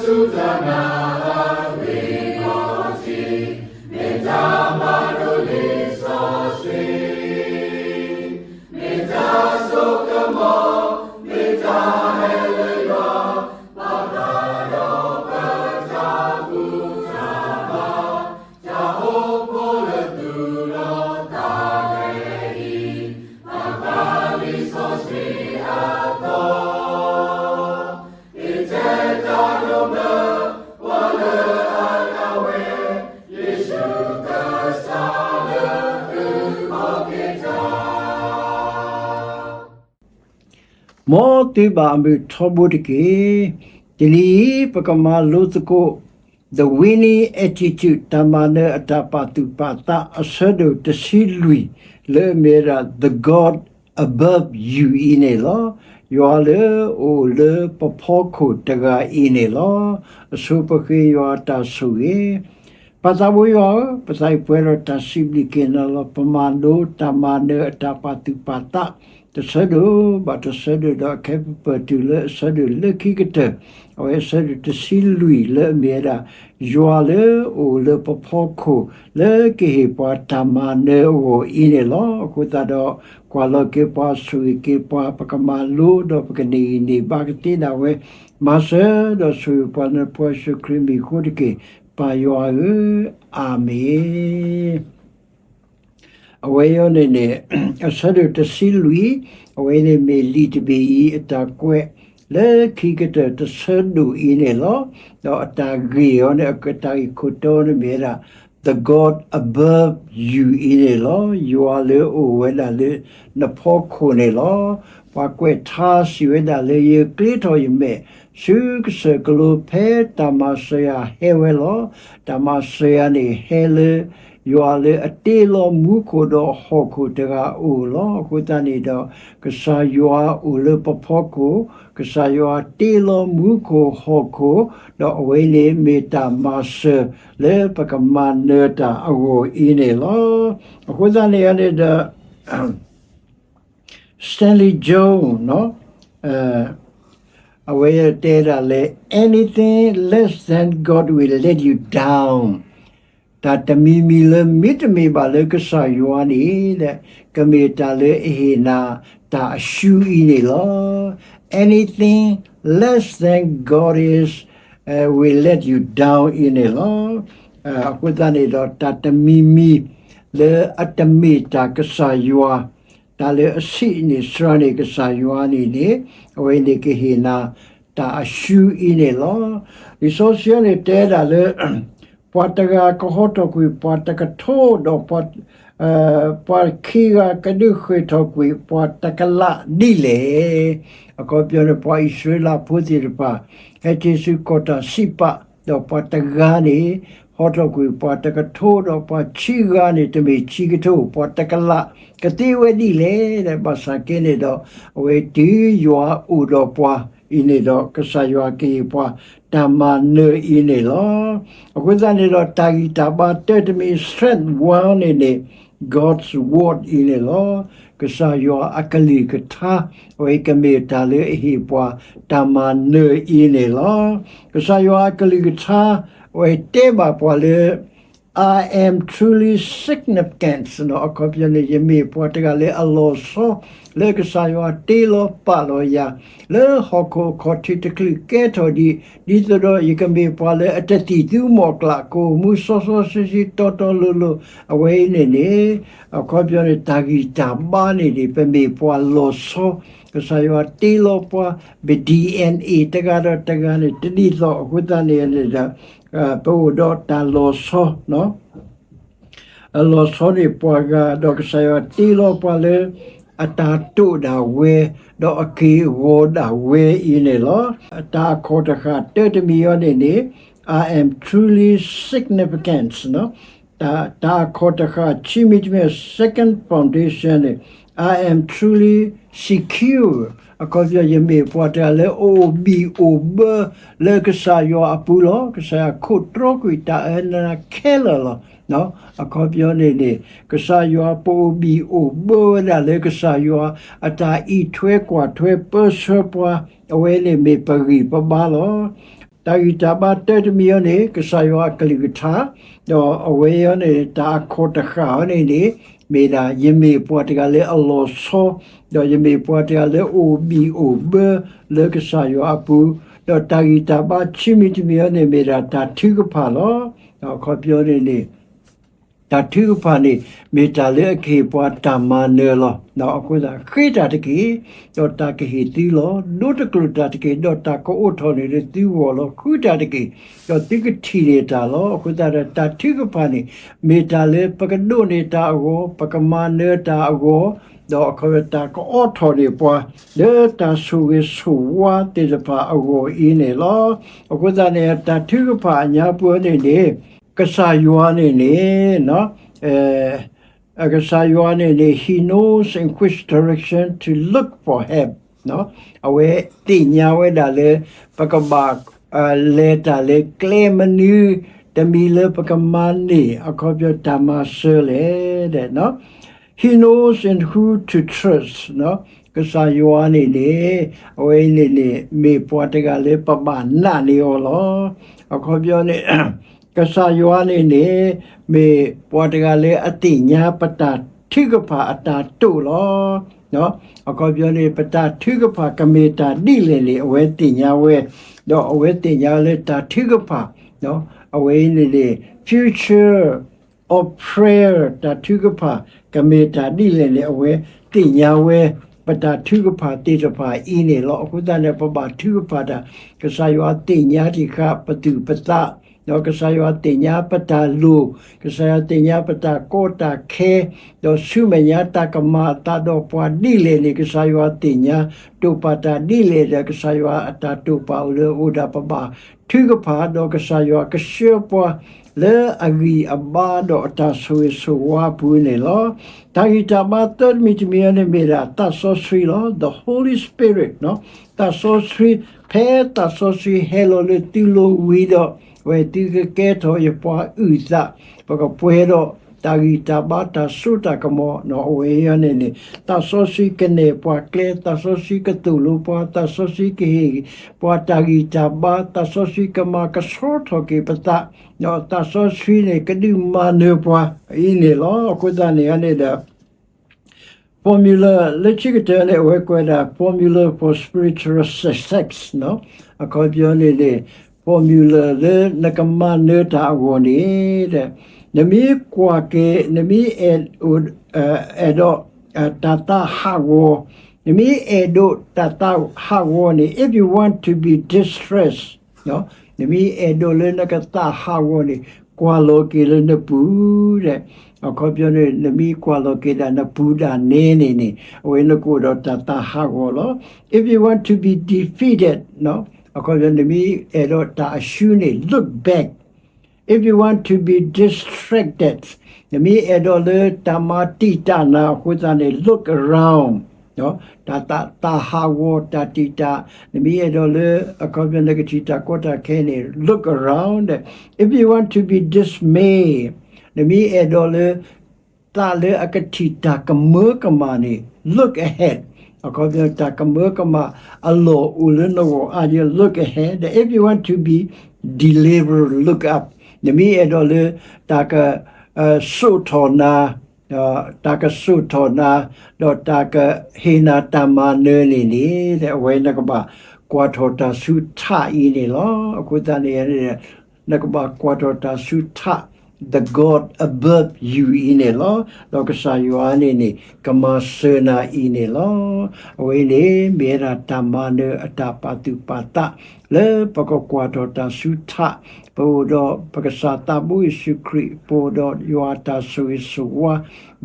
တၢ်နာ်အဂ့ၢ်ဒီးထံ, မ့ၢ်တၢ်မၤလိလံာ်စီဆှံ, မ့ၢ်တၢ်စိကမီၤ, မ့ၢ်တၢ်ဟဲလၢယွၤ, ဘၣ်ဃးဒီးပတၢ်ဘူၣ်တၢ်ဘါ, တၢ်အိၣ်ဖှိၣ်လၢသူၣ်လီၤသးဒ်အံၤ, ဘၣ်ဃးလံာ်စီဆှံအသီ ယတဲတၢ်ဒိၣ်မး ပှၤလၢအဒၣ်ဝဲ ယ့ၣ်ၡူးကစၢ်လၢအုၣ်က့ၤတၢ် မ်သုဘၣ်အမုာ်ထီဘိတက့ၢ်. တနံၤအံၤ ပကမၤလိသကိး The Winning Attitude တၢ်မၤနၢၤအတၢ်ပာ်သူၣ်ပာ်သး အဆၢဒိၣ်တဆံလွံၢ် လၢအမ့ၢ်ဝဲဒၣ် The God above you အံၤန့ၣ်လီၤ. ယွၤလၢအအိၣ်လၢပဖီခိၣ်တဂၤအံၤန့ၣ်လီၤ. အဆိပဃ့ယွၤတၢ်ဆိၣ်ဂ့ၤ ပၢ်သးဘိယွၤဧၢ, ပသးအံၤပှဲၤဒီးတၢ်စံးဘျုးက့ၤနၤလီၤ. ပမၤလိတၢ်မၤနၢၤအတၢ်ပာ်သူၣ်ပာ်သး တဆၢဒိၣ်ဘၣ်တဆၢဒိၣ်ဒီး အခဲပပၢၢ်တုၤလၢအဆၢဒိၣ်လၢခံကတၢၢ်, အဝဲအဆၢဒိၣ်တဆံလွံၢ်လၢအမ့ၢ်ဝဲဒၣ် ယွၤလၢအအိၣ်လၢပဖီခိၣ် လၢကဟ့ၣ်ပှၤတၢ်မၤနၢၤအဂီၢ်အံၤန့ၣ်လီၤ. အဃိသတးဒီး ကွၢ်လီၤက့ၤပှၤ ဆိၣ်ဂ့ၤက့ၤပှၤ ပကမၤလိဒီးပကန့ၢ်ဂံၢ်န့ၢ်ဘါကသ့ဒၣ်ဝဲ, မၤစၢၤဒီးဆိၣ်ဂ့ၤပှၤလၢနဖိယ့ၣ်ၡူးခရံာ်မံၤအဃိတက့ၢ်, ပၢ်ယွၤဧၢ, အၤမ့ၣ်. အဝဲအံၤန့ၣ်န့ၣ် အဆၢဒိၣ်တဆံလွံၢ်, အဝဲန့ၣ်မ့ၢ်လံာ်တဘ့ၣ်အံၤအတၢ်ကွဲး လၢခံကတၢၢ်တဆၢဒိၣ်အံၤန့ၣ်လီၤ. ဒီးအတၢ်ဂ့ၢ်အီၤန့ၣ် အကတၢ်ဂ့ၢ်ခိၣ်တီန့ၣ်မ့ၢ်ဝဲဒၣ် The God above you အံၤန့ၣ်လီၤ. ယွၤလၢအအိၣ်ဝဲဒၣ်လၢနဖီခိၣ်န့ၣ်လီၤ. ပှၤကွဲးထါစံးဝဲဒၣ်လၢ ယကျ့ထီၣ်ယမဲာ် ဆူကစၢၢ်ကလိဖဲတၢ်မၤစၢၤယၤဟဲဝဲလီၤ. တၢ်မၤစၢၤယၤန့ၣ်ဟဲလၢ ယွၤလၢအတ့လီၤမူခိၣ်ဒီးဟီၣ်ခိၣ်တဂၤအအိၣ်လီၤ. အဃိသတးန့ၣ်ဒီး ကစၢ်ယွၤအိၣ်လၢပဖီခိၣ်, ကစၢ်ယွၤတ့လီၤမူခိၣ်ဟီၣ်ခိၣ်, ဒီးအဝဲန့ၣ်မ့ၢ်တၢ်မၤစၢၤလၢပကမၤနၢၤတၢ်အဂီၢ်အံၤန့ၣ်လီၤ. အဃိသတးန့ၣ်န့ၣ်ဒီး Stanley Jones အဝဲတဲဒၣ်လၢ anything less than God will let you down. တၢ်တမံၤမံၤလၢမ့တမ့ၢ်ဘၣ်လၢကစၢ်ယွၤန့ၣ် ကမ့ၢ်တၢ်လၢအဟ့ၣ်နၤတၢ်အရှုံးအံၤန့ၣ်လီၤ. Anything less than God is will let you down အံၤန့ၣ်လီၤ. အဃိသတးန့ၣ်ဒီး တၢ်တမံၤမံၤလၢအတမ့ၢ်တၢ်ကစၢ်ယွၤ, တၢ်လၢအဆံးန့ၢ်စှၤန့ၢ်ကစၢ်ယွၤန့ၣ်န့ၣ် အဝဲန့ၣ်ကဟ့ၣ်နၤတၢ်အရှုံးအံၤန့ၣ်လီၤ. လံာ်စီဆှံန့ၣ်တဲဒၣ်လၢ ပှၤတဂၤကဟီထီၣ်ကွံာ်ပှၤတကထိဒီး ပှၤခံဂၤကဒုးဃ့ၢ်ထီၣ်ကွံာ်ပှၤတကလးဒ်လဲၣ်. အခီပညီန့ၣ် ပှၤအံၣ်စရ့လးဖိသ့ၣ်တဖၣ် ဟဲက့ၤဆူကီၢ်တၢ်စံးပာ်, ဒီးပှၤတဂၤန့ၣ် ဟီထီၣ်ကွံာ်ပှၤတကထိ ဒီးပှၤခံဂၤန့ၣ် တမ့ၢ်ခံကထိ, ပှၤတကလးကသ့ဝဲဒ်လဲၣ်. ဘၣ်ဆၣ်က့န့ၣ်ဒီး အဝဲတုၤယွၤအိၣ်ဒီးပှၤအံၤန့ၣ်ဒီး ကစၢ်ယွၤကဟ့ၣ်ပှၤတၢ်မၤနၢၤအံၤန့ၣ်လီၤ. အဃိသတးန့ၣ်ဒီး တၢ်ဂံၢ်တၢ်ဘါတၢတမံၤ strength one န့ၣ်န့ၣ် God's word အံၤန့ၣ်လီၤ. ကစၢ်ယွၤအကလုၢ်ကထါ အဝဲကမ့ၢ်တၢ်လၢအဟ့ၣ်ပှၤတၢ်မၤနၢၤအံၤန့ၣ်လီၤ. ကစၢ်ယွၤအကလုၢ်ကထါ အဝဲတဲဘၣ်ပှၤလၢ I am truly significant အခီပညီန့ၣ် ယမ့ၢ်ပှၤတဂၤလၢအလီၤဆီ လၢကစၢ်ယွၤတ့လီၤပာ်လီၤယၤ လၢဟီၣ်ခိၣ်အခီၣ်ထံးတချုးကဲထီၣ်ဒံး, ဒ်သိးဒီးယကမ့ၢ်ပှၤလၢအတသံၣ်သူမီၣ်ကျၢ် ကအိၣ်မူစီစီဆှံဆှံတီတီလိၤလိၤ အဝဲအံၤန့ၣ်န့ၣ် အခီပညီန့ၣ် တၢ်ဂံၢ်တၢ်ဘါန့ၣ်န့ၣ် ပမ့ၢ်ပှၤလီၤဆီ ကစၢ်ယွၤတ့လီၤပှၤ ပ DNA တဂၤဒီးတဂၤန့ၣ် တဒ်သိးအဃိသတးန့ၣ်န့ၣ်ဒီး ပအိၣ်ဒီးတၢ်လီၤဆီ အလီၤဆီန့ၣ်ပှၤဂၤ ဒီးကစၢ်ယွၤတ့လီၤပှၤလၢ အတၢ်တိာ်ဒၣ်ဝဲ ဒီးအက့ၢ်အဂီၤဒၣ်ဝဲအံၤန့ၣ်လီၤ. တၢ်အခီၣ်တဃာ်တၢတမံၤအံၤန့ၣ်န့ၣ် I am truly significant တၢ်အခီၣ်တဃာ်ခံမံၤတမံၤ second foundation န့ၣ် I am truly secure အခီပညီ ယမ့ၢ်ပှၤတဂၤလၢအအိၣ်ဘံၣ်အိၣ်ဘၢလၢကစၢ်ယွၤအပူၤလီၤ. ကစၢ်ယွၤခိးတြီကွံာ်တၢ်အၢနးခဲလၢာ်လီၤ. အခီပညီန့ၣ်န့ၣ် ကစၢ်ယွၤပအိၣ်ဘံၣ်အိၣ်ဘၢဝဲဒၣ်လၢကစၢ်ယွၤအတၢ်အံးထွဲကွၢ်ထွဲပၢဆှၢပှၤ အဝဲန့ၣ်မ့ၢ်ပဂံၢ်ပဘါလီၤ. တၢ်ဂံၢ်တၢ်ဘါတၢတမံၤအံၤန့ၣ် ကစၢ်ယွၤအကလုၢ်ကထါ, ဒီးအဝဲအံၤန့ၣ် တၢ်အခီၣ်တဃၣ်အံၤန့ၣ်န့ၣ် မ့ၢ်ဒၣ်ယမ့ၢ်ပှၤတဂၤလၢအလီၤဆီ, ဒီးယမ့ၢ်ပှၤတဂၤလၢအိၣ်ဘံၣ်အိၣ်ဘၢလၢကစၢ်ယွၤအပူၤ, ဒီးတၢ်ဂံၢ်တၢ်ဘါခံမံၤတမံၤအံၤန့ၣ် မ့ၢ်ဒၣ်တၢ်ထုကဖၣ်လီၤ. အခီပညီန့ၣ်န့ၣ် တၢ်ထုကဖၣ်န့ၣ် မ့ၢ်တၢ်လၢအကဟ့ၣ်ပှၤတၢ်မၤနၢၤလီၤ. အဃိသတး ဃ့တၢ်တက့ၢ်, ဒီးတၢ်ကဟ့ၣ်သုလီၤ. ဒိတကျိာ်တၢ်တက့ၢ်, ဒီးတၢ်ကအိးထီၣ်န့ၢ်သုဂီၢ်လီၤ. ဃုတၢ်တက့ၢ်, ဒီးသုကထံၣ်န့ၢ်တၢ်လီၤ. အဃိသတးဒီး တၢ်ထုကဖၣ်န့ၣ် မ့ၢ်တၢ်လၢပကဒိးန့ၢ်တၢ်အဂီၢ်, ပကမၤနၢၤတၢ်အဂီၢ်, ဒီးအခီပညီတၢ်ကအိးထီၣ်န့ၢ်ပှၤ လၢတၢ်ဆိၣ်ဂ့ၤဆိၣ်ဝါသ့ၣ်တဖၣ်အဂီၢ်အံၤန့ၣ်လီၤ. အဃိသတးန့ၣ် တၢ်ထုကဖၣ်အညါပူၤန့ၣ်န့ၣ် ကစၢ်ယွၤန့ၣ်န့ၣ် ကစၢ်ယွၤန့ၣ်န့ၣ် he knows in which direction to look for help. အဝဲသ့ၣ်ညါဝဲဒၣ်လၢ ပကဘၣ် လဲၤတၢ်လၢကျဲမနုၤတမံၤလၢပကမၤန့ၢ် အခီပညီတၢ်မၤစၢၤလဲၣ်. He knows in who to trust. ကစၢ်ယွၤန့ၣ်န့ၣ် အဝဲအံၤန့ၣ်န့ၣ် မ့ၢ်ပှၤတဂၤလၢပဘၣ်နာ်န့ၢ်အီၤလီၤ. အခီပညီန့ၣ် ကစၢ်ယွၤန့ၣ်န့ၣ် မ့ၢ်ပှၤတဂၤလၢအသ့ၣ်ညါပတၢ်ထုကဖၣ်အတၢ်တိာ်လီၤ. အခီပညီန့ၣ် ပတၢ်ထုကဖၣ်ကမ့ၢ်တၢ်ဒ်လဲၣ်န့ၣ် အဝဲသ့ၣ်ညါဝဲ, ဒီးအဝဲသ့ၣ်ညါလၢတၢ်ထုကဖၣ် အဝဲအံၤန့ၣ်န့ၣ် future of prayer တၢ်ထုကဖၣ် ကမ့ၢ်တၢ်ဒ်လဲၣ်န့ၣ် အဝဲသ့ၣ်ညါဝဲ ပတၢ်ထုကဖၣ်သ့ၣ်တဖၣ်အံၤန့ၣ်လီၤ. အဃိသတးန့ၣ် ပဘၣ်ထုကဖၣ်တၢ် ကစၢ်ယွၤသ့ၣ်ညါတံၢ်ဃာ်ပသူၣ်ပသး, ဒီးကစၢ်ယွၤသ့ၣ်ညါပတၢ်လိၣ်, ကစၢ်ယွၤသ့ၣ်ညါပတၢ်ကီတၢ်ခဲ, ဒီးဆူမဲာ်ညါတၢ်ကမၤအသးဒီးပှၤဒ်လဲၣ်န့ၣ် ကစၢ်ယွၤသ့ၣ်ညါ, တိာ်ပာ်တၢ်ဒ်လဲၣ်ဒီး ကစၢ်ယွၤအတၢ်တိာ်ပာ်အိၣ်လၢအအိၣ်ဒီးပဘၣ်ထုကဖၣ် ဒီးကစၢ်ယွၤကဆှၢပှၤ လၢအဂံၢ်အဘါဒီးအတၢ်ဆိၣ်ဂ့ၤဆိၣ်ဝါအပူၤန့ၣ်လီၤ. တၢ်ဂံၢ်တၢ်ဘါသၢတမံၤတမံၤအံၤန့ၣ် မ့ၢ်ဒၣ်သးစီဆှံလီၤ. The Holy Spirit သးစီဆှံ, ဖဲသးစီဆှံဟဲလီၤလၢသုလိၤဝံၤဒီး အဝဲသုကကဲထီၣ်ယပှၤအုၣ်သး, ပကပှဲၤဒီးတၢ်ဂံၢ်တၢ်ဘါတၢ်စိတၢ်ကမီၤနီၤ အဝဲအံၤန့ၣ်န့ၣ် သးစီဆှံကနဲၣ်ပှၤကျဲ, သးစီဆှံကသိၣ်လိပှၤ, သးစီဆှံကဟ့ၣ်ပှၤတၢ်ဂံၢ်တၢ်ဘါ, သးစီဆှံကမၤကဆှီထီၣ်က့ၤပသး, ဒီးသးစီဆှံန့ၣ် ကဒုးမၤနၢၤပှၤအံၤန့ၣ်လီၤ. အဃိသတးန့ၣ်န့ၣ်ဒီး formula လၢခံကတၢၢ်န့ၣ် အဝဲကွဲးဒၣ် formula for spiritual success အခီပညီန့ၣ်န့ၣ် formula လၢနကမၤနၢၤတၢ်အဂီၢ်န့ၣ် နမ့ၢ်ကွၢ်က့ၤ နမ့ၢ်အဲၣ်ဒိး အဲၣ်ဒိး တၢ်သးဟးဂီၤ, နမ့ၢ်အဲၣ်ဒိးတၢ်သးဟးဂီၤန့ၣ် if you want to be distressed နမ့ၢ်အဲၣ်ဒိးလၢနကသးဟးဂီၤန့ၣ် ကွၢ်လီၤက့ၤလၢနပူၤဒီး အခီပညီန့ၣ် နမ့ၢ်ကွၢ်လီၤက့ၤဒၣ်နပူၤဒၣ်နဲန့ၣ်န့ၣ် အဝဲနကအိၣ်ဒီးတၢ်သးဟးဂီၤလီၤ. If you want to be defeated အခီပညီ နမ့ၢ်အဲၣ်ဒိးတၢ်အဆူန့ၣ် look back. If you want to be distracted နမ့ၢ်အဲၣ်ဒိးလၢတၢ်မၤတံာ်တာ်နၤအဃိသတးန့ၣ် look around တၢ်သးဟးဂီၤတၢ်တံာ်တာ် နမ့ၢ်အဲၣ်ဒိးလၢ အခီပညီနကထံၣ်တၢ်ကီတၢ်ခဲန့ၣ် look around. If you want to be dismayed နမ့ၢ်အဲၣ်ဒိးလၢ သးလၢအကထံၣ်တၢ်ကမၢကမၣ်န့ၣ် look ahead. အခီပညီတၢ်ကမၢကမၣ်အလီၢ်အိၣ်လၢနဂီၢ်အါယဲ look ahead. If you want to be delivered, look up. နမ့ၢ်အဲၣ်ဒိးလၢတၢ်က စိာ်ထီၣ်နၤ တၢ်ကစိာ်ထီၣ်နၤ ဒီးတၢ်ကဟ့ၣ်နၤတၢ်မၤနၢၤန့ၣ်န့ၣ် အဝဲနကဘၣ်ကွၢ်ထီၣ်တၢ်ဆူထးအံၤန့ၣ်လီၤ. အဃိသတးန့ၣ် နကဘၣ်ကွၢ်ထီၣ်တၢ်ဆူထး the God above you အံၤန့ၣ်လီၤ. ဒီးကစၢ်ယွၤန့ၣ်န့ၣ် ကမၤစၢၤနၤအံၤန့ၣ်လီၤ. အဝဲန့ၣ် မ့ၢ်ဝဲဒၣ်တၢ်မၤနၢၤအတၢ်ပာ်သူၣ်ပာ်သး လၢပကကွၢ်ထီၣ်တၢ်ဆူထး ပအိၣ်ဒီးပကစၢ်သးဘိယ့ၣ်ၡူးခရံာ်, ပအိၣ်ဒီးယွၤအတၢ်ဆိၣ်ဂ့ၤဆိၣ်ဝါ,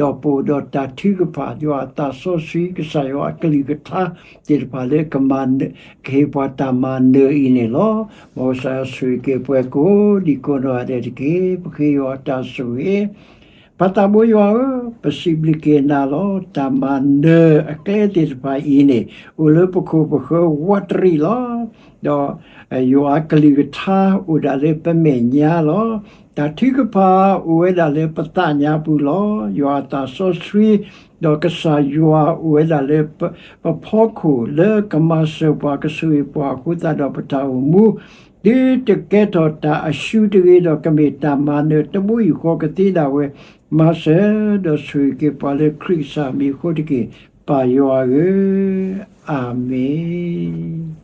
ဒီးပအိၣ်ဒီးတၢ်ထုကဖၣ် ယွၤအသးစီဆှံ ကစၢ်ယွၤအကလုၢ်ကထါသ့ၣ်တဖၣ်လၢကမၤ ကဟ့ၣ်ပှၤတၢ်မၤနၢၤအံၤန့ၣ်လီၤ. မ်ကစၢ်ယွၤဆိၣ်ဂ့ၤက့ၤပှၤကိးဒံကိးနီၢ်ဂၤဒဲးတက့ၢ်. ပဃ့ယွၤအတၢ်ဆိၣ်ဂ့ၤ ပၢ်သးဘိယွၤဧၢ, ပစံးဘျုးက့ၤနၤလီၤ. တၢ်မၤနၢၤအကျဲသ့ၣ်တဖၣ်အံၤန့ၣ် အိၣ်လၢပခိၣ်ပဃၢၤဝးတရံးလီၤ. ဒီးယွၤအကလုၢ်ကထါအိၣ်ဒၣ်လၢပမဲာ်ညါလီၤ. တၢ်ထုကဖၣ်အိၣ်ဝဲဒၣ်လၢပသးညါပူၤလီၤ. ယွၤအသးစီဆှံ ဒီးကစၢ်ယွၤအိၣ်ဝဲဒၣ်လၢပဖီခိၣ် လၢကမၤစၢၤပှၤ ကဆိၣ်ဂ့ၤပှၤအဃိသတးဒီး ပတၢ်အိၣ်မူ ဒ်တကဲထီၣ်တၢ်အစုတဂ့ၤဒီး ကမ့ၢ်တၢ်မၤနၢၤတဘိယူၢ်ဃီကသ့ဒၣ်ဝဲ, မၤစၢၤဒီးဆိၣ်ဂ့ၤက့ၤပှၤလၢခရံာ်ကစၢ်မံၤအဃိတက့ၢ်, ပၢ်ယွၤဧၢ, အၤမ့ၣ်.